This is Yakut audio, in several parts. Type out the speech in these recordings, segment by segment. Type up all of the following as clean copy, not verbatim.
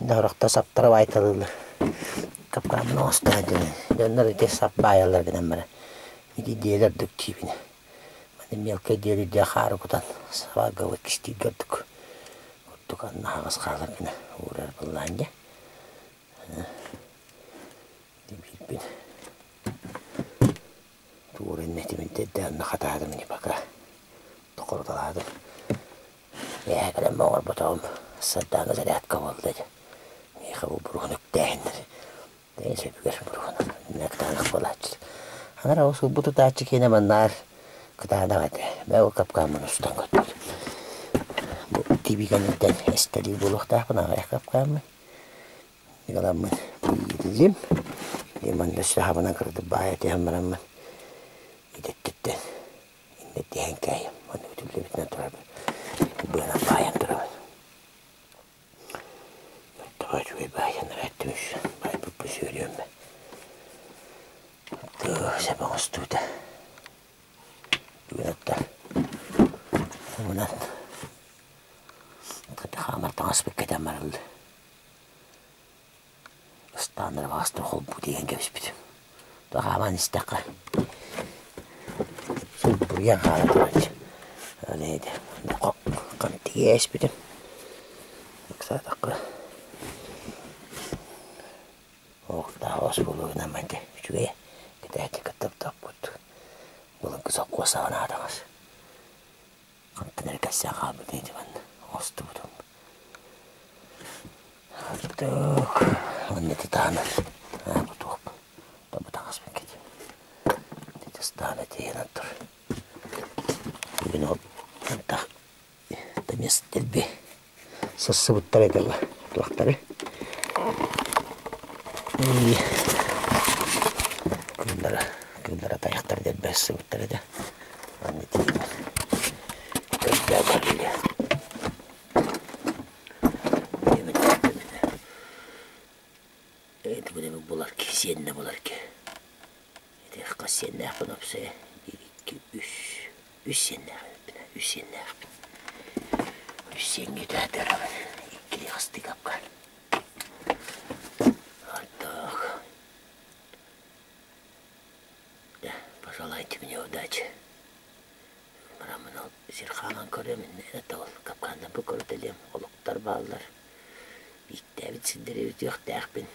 Сорохтор саптара баайталыыллар. Капкааммын оҥостон дьон дьоннор ити сап баайаллар гынан баран ити диэлэр ордук диибин. Маны мелкай диэли үрдүгэр хаары кутан сабарга кистииргэ ордук ордук анна аһаҕас хаалар гына уурар буоллаҕын дьэ. Биирбин туора иннэтибин тирдэ онно хатаатым ини пока тохоруталаатым. Ээ кэлэн оҥорботоҕум сардаана зарядка буолла дьэ. Миэхэ бу буруһун үктээһиннэр Бэйэ сөбүгэр буруһун кытаанах буолааччы. Анараа ол сылбыт тутааччы киэнэ маннаар кытаанах этэ. Бээ ол капкааммын устан көттүм. Бу тибигэниттэн эстэлии буолуохтаахпын аҕыйах капкааммын. Ыламмын иитиллим. Манна саһабынан кырдып баайа түһэн бараммын идэттиттэн иннэтиһэн кээйим. Манна үтүллүбүтүнэн турабын. Быанан баайан турабын. Тоҕо үчүгэй баайан эрэттим үс. Байбыппын сүөрүөм. Сөп оҥостуута. Бүгүн оттон уунан хаамар таҥаспыт кэтэн барыллар. Ыстааннара баҕастар холбуу тиийэн кэбиспитим. Хааман истэххэ сулбуруйан хаала турар. Ол хам тиийэ испитим. Ыксаатахха оохтоох буолуо гынан үчүгэй кэтээччи кытта топпут былыргы сопхуос саҕана аатаҕас хантан эрэ кэлсэн хаалбыт ити манна оҥостубутум Артык уонна ити таһынан бу туох бу таҥаспын кэтиим ити ыстаана тиийэн тур бүгүн ол антах тэмиэс дэлби сырсыбыттар этэ туохтары кыыллара кыыллара тайахтар дэлби сырсыбыттар этэ манна тиийэн өйдөөн көрүллүө Булар ки, сиэннэ булар ки. Ити хас сиэннээхпин уопсайа биир, икки, үс. Үс сиэннээх эбиппин, үс сиэннээхпин. Үс сиэҥҥэ үтээдэрабын. Иккилии хастыы капкан. Ортох. Да, пожелайте мне удачи. Бараммын ол сир хааман көрүөм иннинэ ол капканнарбын көрүтэлиэм, олуктар бааллар. Бииктээбит сирдэри үтүөхтээхпин.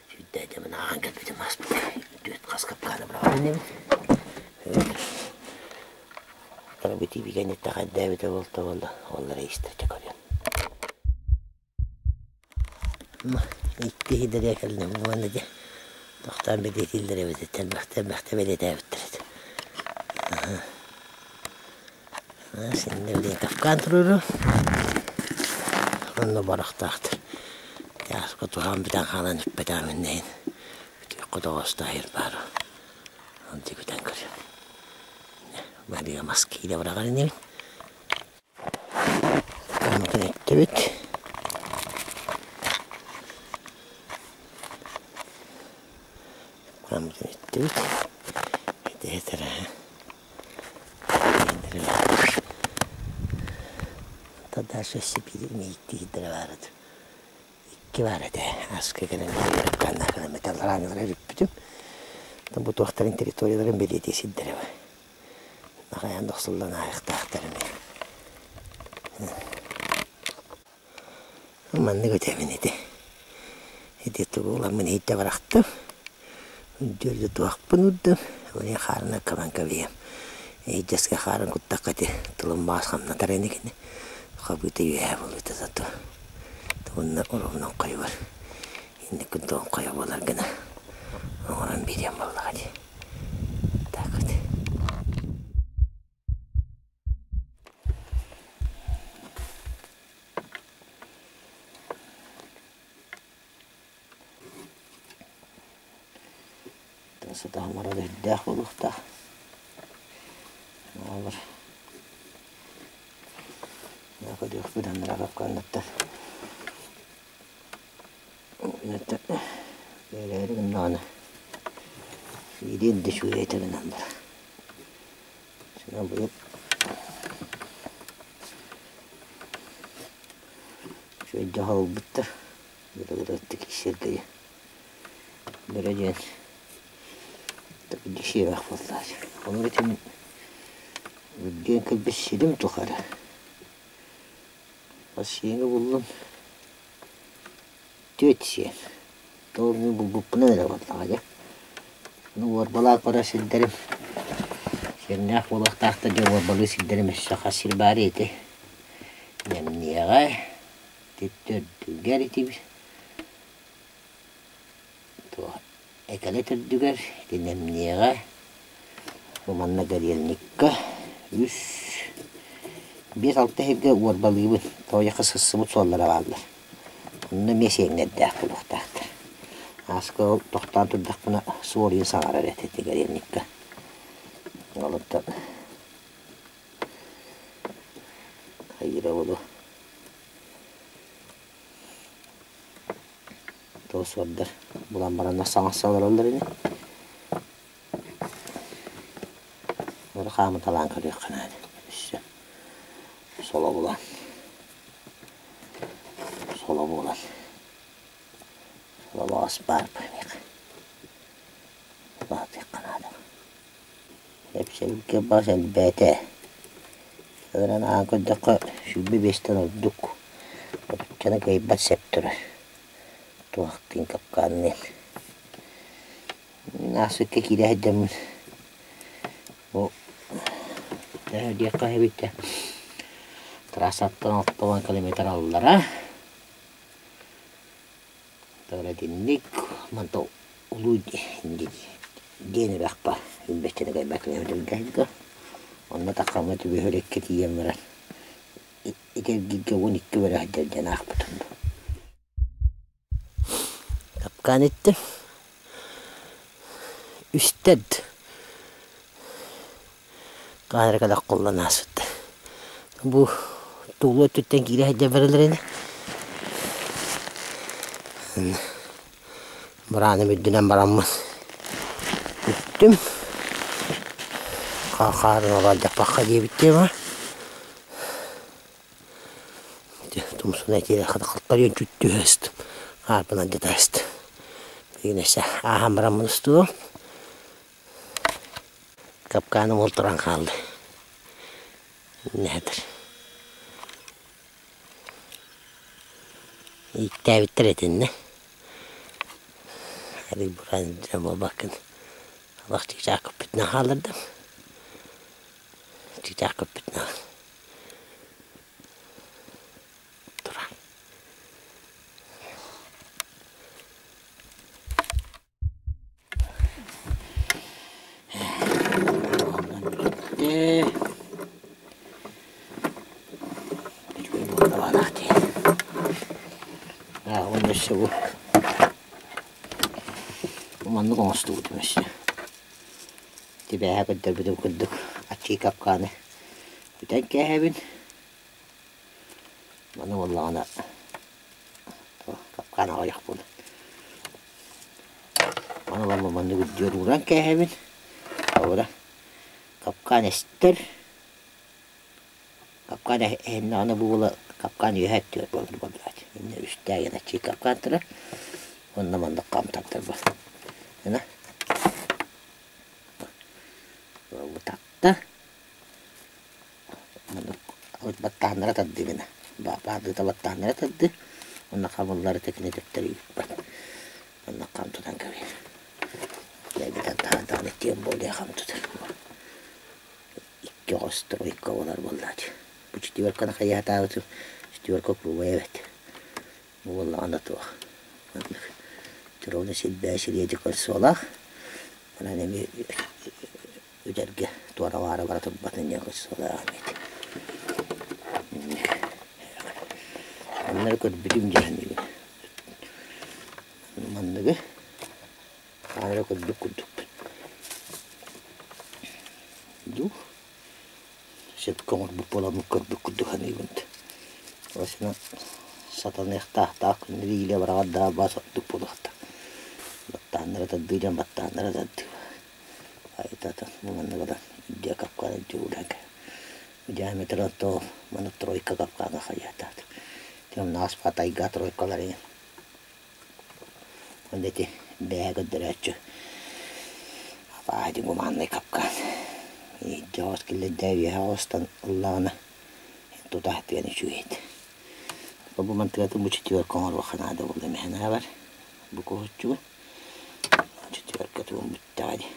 Сүүрдээдэмин ааҕан кэлбитим ааспыт. Түөрт хас капкааны быраҕан иннибин. Битиибигэн эттэхэйдээбитэ буолта буолла, оллара истэрчэ көрүөм. Икки иһидэрэ кэллим уонна дьэ тохтоон бэлиэтииллэр эбит элбэхтэ элбэхтэ бэлиэтээбиттэр этэ. Синнэ билигин Кавкан туруору онно барахтаахтар. Тааска туһаан бүтэн хаалан иппэтэҕим иннин бүтүөххэ тоҕоостоох баара. Онту күтэн көрүөм. Мария мас киирэ быраҕар инибин. Онтон эттибит. Онтон эттибит. Этэ Дальше сипиир баар этэ. Икки баар этэ. Аска кэлэн металлараанылара бүппүтүм. Бу туохтарын территорияларын бэлиэтии сирдэрэ бар. Хайаан да охсуллан ааһыахтаахтар эмиэ. Маннык өтөбүн ити. Ити тугу ыламмын иһирдьэ бырахтым. Үрдүөрдэ туохпун урдум. Уонна хаарынан кыбан кэбиһиэм. Иһирдьэскэ хаарын куттахха ити тылым баас хамнатар ини кини. Хабыыта үөһэ буолута зато. Уонна уруһунан хойугар инникин туон хойо буолар гына оҥорон биэриэм буоллаҕа дии. Так вот. Сатаһымара да үрдээх буолуохтаах. Олор көрүөхпүт анараа капкааннаттар бэйэлэри гыннаҕына биири да үчүгэй этэ гынан барар. Быйыл Үчүгэй дьаһал ылбыттар. Ытык сиргэ бөрө диэн дьиэбэх буоллаҕа. Ону ити үрдүөн кэлбит сирим тухары бассейҥа буллум түөрт сиэн. Тоҕо мин булбуппунан эрэ буоллаҕа дьэ. Ону уорбалаах барар сирдэрим сиэннээх буолуохтаахтар дьэ уорбалыыр сирдэрим өссө хас сир баарый ити. Нэмниэҕэ төрдүгэр ити туох Экэлэ төрдүгэр ити Нэмниэҕэ бу манна Горельникка үс 5-6 иһиргэ уорбалыыбын тоойоххо сырсыбыт суоллара бааллар. Онно эмиэ сиэҥнэрдээх буолуохтаахтар. Ааска ол тохтоон турдахпына суол саҥарар этэ ити Горельникка. Олортон хайыыра буолуо Туос суордар булан бараннар саҥарса олороллор ини. Олору хаамыталаан көрүөххэ наада. Өссө соло булан. Соло буолан. Соло баҕас баар миэхэ. Улаатыахха наада. Эпсэбилгэ бас элбээтэ. Ыран аан көрдөххө 25-тэн ордук отуччаны кыайбат сэп турар. Туохтуун капкаанныын. Мин ааспыкка киирэ сылдьаммын бу төһө диэххэ эбит трассаттан 60 километр аллара Тоҕо итинник манта улуу диэн үрэх баар Үрбэччэни кэлбэккэ үрдэргэ онно таххаммыт түбүһүрүккэ тиийэн баран ити эргииргэ 12 бөрө сылдьар диэн аахпытым. Капкаан иттим. Үстэд Хаһан эрэ кэлэх холлон ааспыт. Бу тулу өттүттэн киирэ сылдьан бараллар ини. Бырааным үрдүнэн бараммын бүттүм. Хаарын олордохпоххо диэбиттии ба. Тумсун этиэрэ халтарыйан түттүһэ ыстым. Хаарбын алдьата ыстым. Билигин өссө ааһан бараммын устуом. Капкааным ол туран хаалла. Иннэ Ииктээбиттэр итиннэ. Арый бураан дьэ буолбаккын. Олох чыычаах көппүтүнэн хааллардым. Чыычаах көппүтүнэн турар. Уонна өссө бу маннык оҥостубутум өссө тибээһэ көрдөрбүтүм курдук аччыы капкааны бүтэн кээһэбин маны буоллаҕына капкаан аҕыйах буолан Маны ылан маннык үрдүгэр ууран кээһэбин. Холобура, капкаан эстэр. Капкаан эһиннэҕинэ бу буола капкаан үөһэ өттүгэр буолар буоллаҕа. Инньэ үстээх аччыы капкаан турар. Уонна маннык хам тардар буолар. Гына бутатта. Баттааннара тардыы гына. Баардыыта баттааннара тардыы. Уонна хабыллары тэкини төттөрү ыыппат. Онно хам тутан кэбиһэр. Лэбитэн таһан даҕаны тем более хам тутар. Икки оҕо стройка буолар буоллааччы. Бу четверканы хайаатаабытым четверка круглая эбит. Бу буоллаҕына туох. Маннык ровно силбээ сириэди кольцолаах. Онон эмиэ үтэргэ туора-маара бара турбатын диэн кольцолаах эбит. Онно көрбүтүм дьэ саныыбын. Манныгы хаһан эрэ көрбүт курдукпун. Дуу сөпкө оҥорбут буоламмын көрбүт курдук саныыбын. Осина сатаныахтаахтаах күннэри иилэ бараҕар даа бас ордук буолуохтаах. Баттааннара тардыы дьон баттааннара тардыы. Айтатын бу маннык ылан үрдүө капкаан үрдүө ууран диаметрын тоҕо маны тройка капкаана хайыатаат. Онно тайга тройкалар иһин. Онно ити бэйэ көрдөрөөччү абааһы гуманный капкан. Иһирдьэ оҕус киллэрдэ үөһэ оҕустан ыллаҕына тута тыан үчүгэй этэ. Бу мантыгатын бу четверка оҥоруохха наада буолла мэһэнэ бу куһуччугун. Четверка тугун бүттэҕэ дии.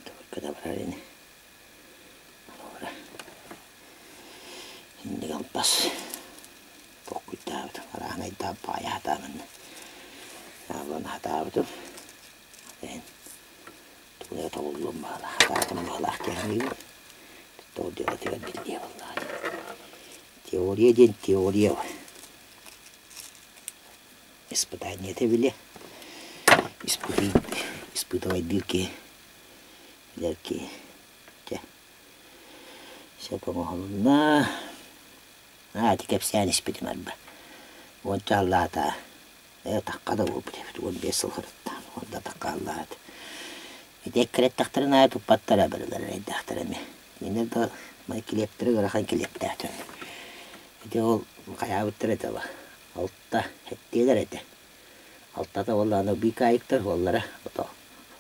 Четверка да барар ини. Инник албас толкуйдаабытым, арааһынайдаах баайа сатаамын ааллан сатаабытым. Иһин тугу эрэ тобуллуом баҕалаах, сатаатым баҕалаах диэн саныыбын. Ол дьыалатыгар биллиэ буоллаҕа дии. Теория диэн теория Испытание били испытывайдыыр киһи билэр киһи Чэ, сөп оҥоһулунна. Аа, ити кэпсээн испитим арба. Уонча аллаата ээ атахха да буолбут эбит, 15 сыл сырыттаҕым, уонна атахха аллаат. Ити эккирэттэхтэрин аайы туппаттара барылар эрэйдээхтэр эмиэ. Кинилэр да май килиэптэрэ ыарахан килиэптээх дьон. Ити ол хайаабыттар этэ алта эттиэлэр этэ. Алтата уоллаана быыкаайыктар уоллара ото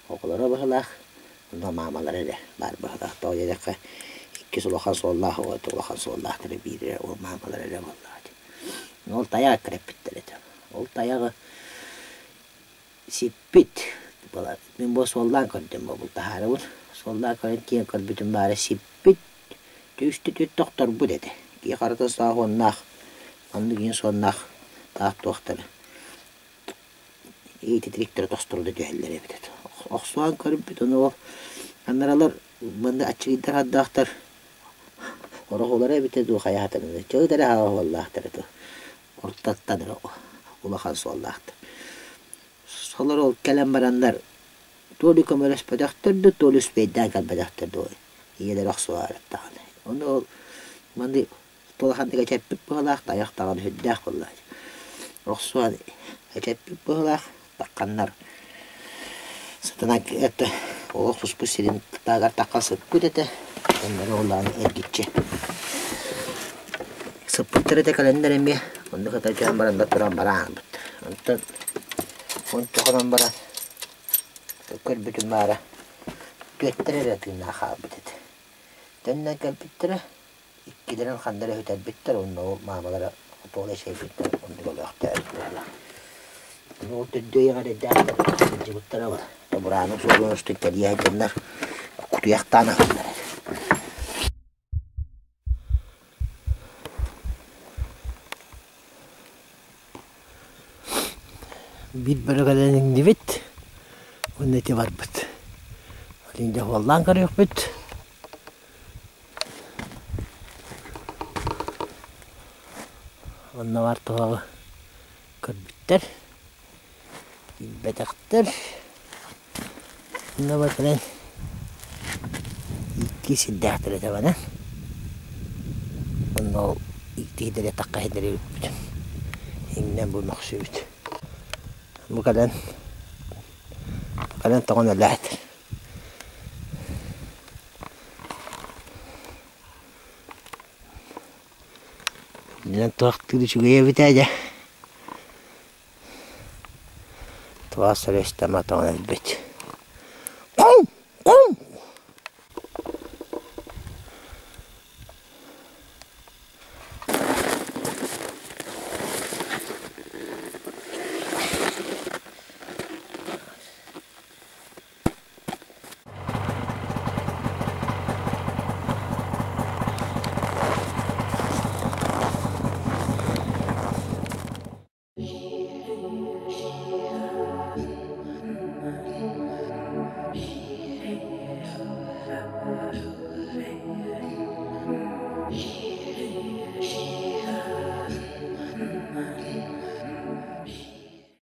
оҕолоро быһылаах, онно маамалара эрэ баар быһылаах. Тоҕо диэтэххэ иккис улахан суоллаах оҕо улахан суоллаахтара биир эрэ ол маамалара эрэ буоллаҕа дии. Ол тайаҕы эккирэппиттэр этэ. Ол тайаҕы сиппит. Мин бу суоллаан көрдүм, бу бултаһаарыбын. Суоллаан көрөн тиийэн көрбүтүм баара сиппит, түстэ түт тохторбут этэ. Киһи харата сааһуоннаах, маннык иин суоннаах таах туохтары ититириктэрэ тосторода түһэллэр эбит этэ. Охсуһан көрбүт, ону ол анаралар манна аччыгыйдар хардаахтар ороһулара эбитэ дуу хайаатаҥына чыгыт эрэ хааллаахтар этэ ортоттан эрэ улахан суоллаахтар. Солор ол кэлэн бараннар то ли көмөлөспөтөхтөр да, то ли успейдаан кэлбэтэхтэр дуу ийэлэрэ охсуһаарыттаҕына. Ону ол маны улаханнык эчэппит быһыылаах, тайах даҕаны сүрдээх буоллаҕа. Охсуһан эчэппит быһыылаах, тахханнар сытынан это олох буспут сирин таагар таххан сыппыт этэ. Оннору олаан эргиччи сыппыттар этэ кэлэннэр эмиэ оннук ата дьон баран да туран бараан Онтон ончу хонон баран көрбүтүм баара түөттэр эрэ тыыннаах хаалбыт этэ. Төннөн кэлбиттэрэ иккилэрин ханна эрэ сүтэрбиттэр уонна ол маамалара хотуола эчэйбиттэр оннук өлөөхтөөбүт быһыылаах. Ол төрдүөйэҕэ эрэйдээхтэр сылдьыбыттара бар. Бураанын суолун устун кэлиэ сылдьаннар кутуйахтаан аһыллар этэ. Биир бөрө кэлэн иҥнибит уонна ити барбыт. Дьэ уоллаан көрүөхпүт. Онно бар туһаҕы көрбүттэр, билбэтэхтэр. Онно батаран икки сирдээхтэр этэ манан. Онно ол икки сирдэри атахха сирдэри бүппүтүм. Иҥнэн бу мөхсүбүт. Бу кэлэн, бу кэлэн тоҕон өлөөт. Дьэ туохтуур үчүгэй эбит ээ дьэ. Туох сөрүөстэ тоҥон өлбүт.